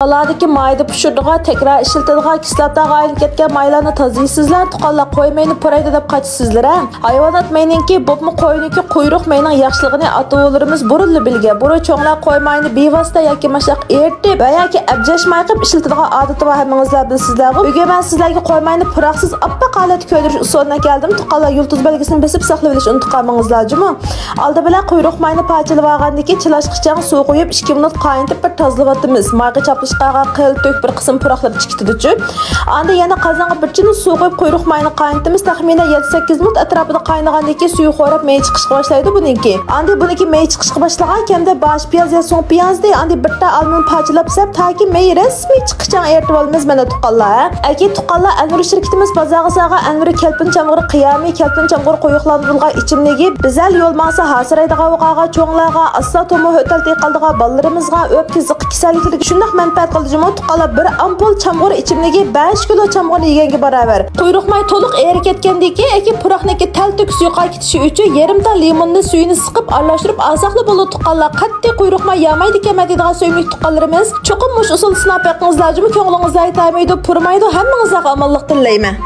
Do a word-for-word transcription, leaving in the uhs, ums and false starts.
بالادىكى مايدا پىشۇرىدىغان، تەكرار ئىشلىتىدىغان، كىسلاتاغا ئايلىنىپ كەتكەن مايلارنى تازىلىسىزلەر، تۇغقانلار، قوي مەينى پۇرايدۇ دەپ قاچىسىزلەر ھە. ھايۋانات مەينىڭكى، بولۇپمۇ قوينىڭكى قۇيرۇق مەينىڭ ياخشىلىقىنى ئاتا-بوۋىلىرىمىز بۇرۇنلا بىلگەن. بۇرۇن چوڭلار قوي ماينى بىۋاسىتە ياكى ماشۇنداق ئېرىتىپ ۋە ياكى ئەبجەشماي قىلىپ ئىشلىتىدىغان ئادىتى بار، ھەممىڭىزلەر بىلىسىزلەرغۇ. بۈگۈن مەن سىزلەرگە قوي ماينى پۇراقسىز ئاپئاق ھالەتتە كۆيدۈرۈش ئۇسۇلىنى كەلدىم. تۇغقانلار، يۇلتۇز بەلگىسىنى بېسىپ ساقلىۋېلىشنى ئۇنتۇپ قالمىڭىزلار جۇمۇ. ئالدى بىلەن قۇيرۇق ماينى پارچىلىۋالغاندىن كېيىن، چىلاشقىچاڭ سۇ قۇيۇپ، ئىككى مىنۇت قاينىتىپ، بىر تازىلىۋاتىمىز. مايغا چاپلىشىپ قالغان قىل، تۆك، بىر قىسىم پۇراقلىرى چىقىپ كېتىدۇچۇ. ئاندىن يەنە قازانغا بىر چىنە سۇ قۇيۇپ، قۇيرۇق ماينى قاينىتىمىز. تەخمىنەن يەتتە سەككىز مىنۇت ئەتراپىدا قاينىغاندىن كېيىن، سۈيى خوراپ، مېيى چىقىشقا باشلايدۇ بۇنىڭكى. ئاندىن بۇنىڭكى مېيى چىقىشقا باشلىغان كەمدە باش پىياز يا سوڭ پىيازنى، ئاندىن بىر تال ئالمىنى پارچىلاپ سەپ، تاكى مېيى رەسمىي چىققىچە ئېرىتىۋالىمىز مانا تۇغقانلار. ئەكى تۇغقانلار، ئەنۋىر شىركىتىمىز بازارغا سالغان ئەنۋىر كەلپىن چامغۇرى قىيامى، كەلپىن چامغۇرى قويۇقلاندۇرۇلغان ئىچىملىكى بىزەل يول ماڭسا ھاسىرايدىغان بولغانغا، چوڭلارغا، ئاستا تومۇر يۆتەل تېقىلىدىغان بالىلىرىمىزغا، ئۆپكە زىققا كېسەللىكلىرىگە شۇنداق مەنپەئەت قىلىدۇ جۇمۇ تۇغقانلار. بىر ئامپۇل چامغۇر ئىچىملىكى بەش كىلو چامغۇرنى يېگەنگە باراۋەر. قۇيرۇق ماي تولۇق ئېرىپ كەتكەندىن كېيىن، ئەكى پۇراقنىڭكى تەلتۆكۈس يوقاپ كېتىشى ئۈچۈن يېرىم تال لىموننى سۈيىنى سىقىپ ئارىلاشتۇرۇپ ئالساقلا بولىدۇ تۇغقانلار. قەتئىي قۇيرۇق ماي يامايدىكەنمەن دەيدىغان سۆيۈملۈك تۇغقانلىرىمىز، چوقۇم مۇشۇ ئۇسۇلدا سىناپ بېقىڭىزلار جۇمۇ، كۆڭلىڭىزگە يېتەلمەيدۇ، پۇرىمايدۇ. ھەممىڭىزلەرگە ئامانلىق تىلەيمەن.